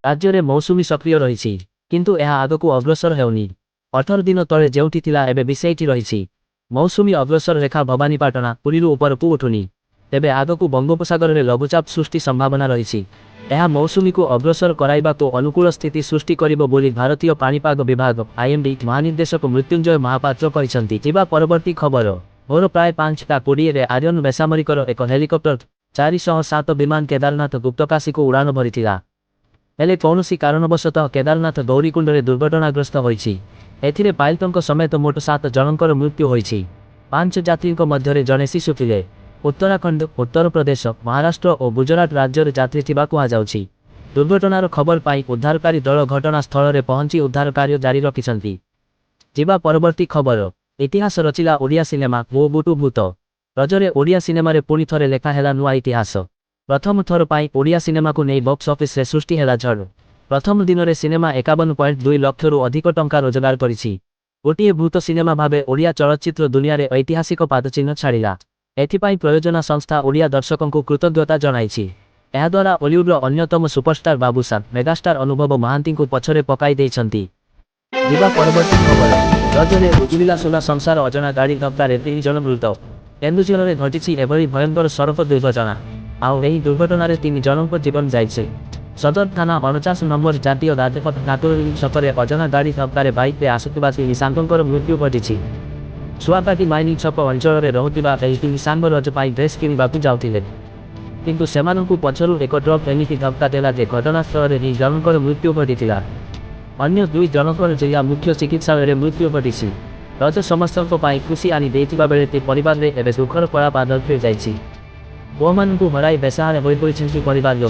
ରାଜ୍ୟରେ ମୌସୁମୀ ସକ୍ରିୟ ରହିଛି। କିନ୍ତୁ ଏହା ଆଗକୁ ଅଗ୍ରସର ହେଉନି। 18 ଦିନ ତଳେ ଯେଉଁଠି ଥିଲା, ଏବେ ବି ସେଇଠି ରହିଛି। ମୌସୁମୀ ଅଗ୍ରସର ରେଖା ଭବାନୀପାଟଣା, ପୁରୀରୁ ଉପରକୁ ଉଠୁନି। ତେବେ ଆଗକୁ ବଙ୍ଗୋପସାଗରରେ ଲଘୁଚାପ ସୃଷ୍ଟି ସମ୍ଭାବନା ରହିଛି। ଏହା ମୌସୁମୀକୁ ଅଗ୍ରସର କରାଇବାକୁ ଅନୁକୂଳ ସ୍ଥିତି ସୃଷ୍ଟି କରିବ ବୋଲି ଭାରତୀୟ ପାଣିପାଗ ବିଭାଗ, ଆଇଏମ୍ଡି, ମହାନିର୍ଦ୍ଦେଶକ ମୃତ୍ୟୁଞ୍ଜୟ ମହାପାତ୍ର କହିଛନ୍ତି। ଯିବା ପରବର୍ତ୍ତୀ ଖବର। ଭୋର ପ୍ରାୟ 5ଟା 20ରେ ଆରିଅନ ବେସାମରିକର ଏକ ହେଲିକପ୍ଟର 407 ବିମାନ କେଦାରନାଥ ଗୁପ୍ତକାଶୀକୁ ଉଡ଼ାଣ ଭରିଥିଲା। ହେଲେ କୌଣସି କାରଣବଶତଃ କେଦାରନାଥ ଗୌରୀକୁଣ୍ଡରେ ଦୁର୍ଘଟଣାଗ୍ରସ୍ତ ହୋଇଛି। ଏଥିରେ ପାଇଲଟଙ୍କ ସମେତ ମୋଟ ସାତ ଜଣଙ୍କର ମୃତ୍ୟୁ ହୋଇଛି। ପାଞ୍ଚ ଯାତ୍ରୀଙ୍କ ମଧ୍ୟରେ ଜଣେ ଶିଶୁ ଥିଲେ। ଉତ୍ତରାଖଣ୍ଡ, ଉତ୍ତରପ୍ରଦେଶ, ମହାରାଷ୍ଟ୍ର ଓ ଗୁଜରାଟ ରାଜ୍ୟର ଯାତ୍ରୀ ଥିବା କୁହାଯାଉଛି। ଦୁର୍ଘଟଣାର ଖବର ପାଇ ଉଦ୍ଧାରକାରୀ ଦଳ ଘଟଣାସ୍ଥଳରେ ପହଞ୍ଚି ଉଦ୍ଧାର କାର୍ଯ୍ୟ ଜାରି ରଖିଛନ୍ତି। ଯିବା ପରବର୍ତ୍ତୀ ଖବର। ଇତିହାସ ରଚିଲା ଓଡ଼ିଆ ସିନେମା ମୋ ବୁଟୁ ଭୂତ। ରଜରେ ଓଡ଼ିଆ ସିନେମାରେ ପୁଣି ଥରେ ଲେଖା ହେଲା ନୂଆ ଇତିହାସ। ପ୍ରଥମ ଥର ପାଇଁ ଓଡ଼ିଆ ସିନେମାକୁ ନେଇ ବକ୍ସ ଅଫିସରେ ସୃଷ୍ଟି ହେଲା ଝଡ଼। ପ୍ରଥମ ଦିନରେ ସିନେମା 51.2 ଲକ୍ଷରୁ ଅଧିକ ଟଙ୍କା ରୋଜଗାର କରିଛି। ଗୋଟିଏ ଭୂତ ସିନେମା ଭାବେ ଓଡ଼ିଆ ଚଳଚ୍ଚିତ୍ର ଦୁନିଆରେ ଐତିହାସିକ ପାଦଚିହ୍ନ ଛାଡ଼ିଲା। ଏଥିପାଇଁ ପ୍ରଯୋଜନା ସଂସ୍ଥା ଓଡ଼ିଆ ଦର୍ଶକଙ୍କୁ କୃତଜ୍ଞତା ଜଣାଇଛି। ଏହାଦ୍ୱାରା ଓଲିଉଡର ଅନ୍ୟତମ ସୁପରଷ୍ଟାର ବାବୁସାନ, ମେଗାଷ୍ଟାର ଅନୁଭବ ମହାନ୍ତିଙ୍କୁ ପଛରେ ପକାଇ ଦେଇଛନ୍ତି। ଯିବା ପରବର୍ତ୍ତୀ ଖବର। ରଜରେ ଉଜୁଡ଼ିଲା ସୁନା ସଂସାର। ଅଜଣା ଗାଡ଼ି ଧକ୍କାରେ ତିନି ଜଣ ମୃତ। କେନ୍ଦୁଝରରେ ଘଟିଛି ଏଭଳି ଭୟଙ୍କର ସଡ଼କ ଦୁର୍ଘଟଣା। ଆଉ ଏହି ଦୁର୍ଘଟଣାରେ ତିନି ଜଣଙ୍କ ଜୀବନ ଯାଇଛି। ସଦର ଥାନା 49 ନମ୍ବର ଜାତୀୟ ରାଜପଥ ଠାକୁରଡିହି ଛକରେ ଅଜଣା ଗାଡ଼ି ଧକ୍କାରେ ବାଇକ୍ରେ ଆସୁଥିବା ତିନି ସାଙ୍ଗଙ୍କର ମୃତ୍ୟୁ ଘଟିଛି। ଶୁଆକାଟି ମାଇନିଂ ଛକ ଅଞ୍ଚଳରେ ରହୁଥିବା ଏହି ତିନି ସାଙ୍ଗ ରଜ ପାଇଁ ଡ୍ରେସ୍ କିଣିବାକୁ ଯାଉଥିଲେ। କିନ୍ତୁ ସେମାନଙ୍କୁ ପଛରୁ ଏକ ଟ୍ରକ୍ ଏମିତି ଧକ୍କା ଦେଲା ଯେ ଘଟଣାସ୍ଥଳରେ ହିଁ ଜଣଙ୍କର ମୃତ୍ୟୁ ଘଟିଥିଲା। ଅନ୍ୟ ଦୁଇ ଜଣଙ୍କର ଜିଲ୍ଲା ମୁଖ୍ୟ ଚିକିତ୍ସାଳୟରେ ମୃତ୍ୟୁ ଘଟିଛି। ରଜ ସମସ୍ତଙ୍କ ପାଇଁ ଖୁସି ଆଣି ଦେଇଥିବା ବେଳେ ସେ ପରିବାରରେ ଏବେ ଦୁଃଖର କଳା ବାଦଲ ଖେଳିଯାଇଛି। ପୁଅମାନଙ୍କୁ ହରାଇ ବେସାହାରା ହୋଇପଡ଼ିଛନ୍ତି ପରିବାର ଲୋକ।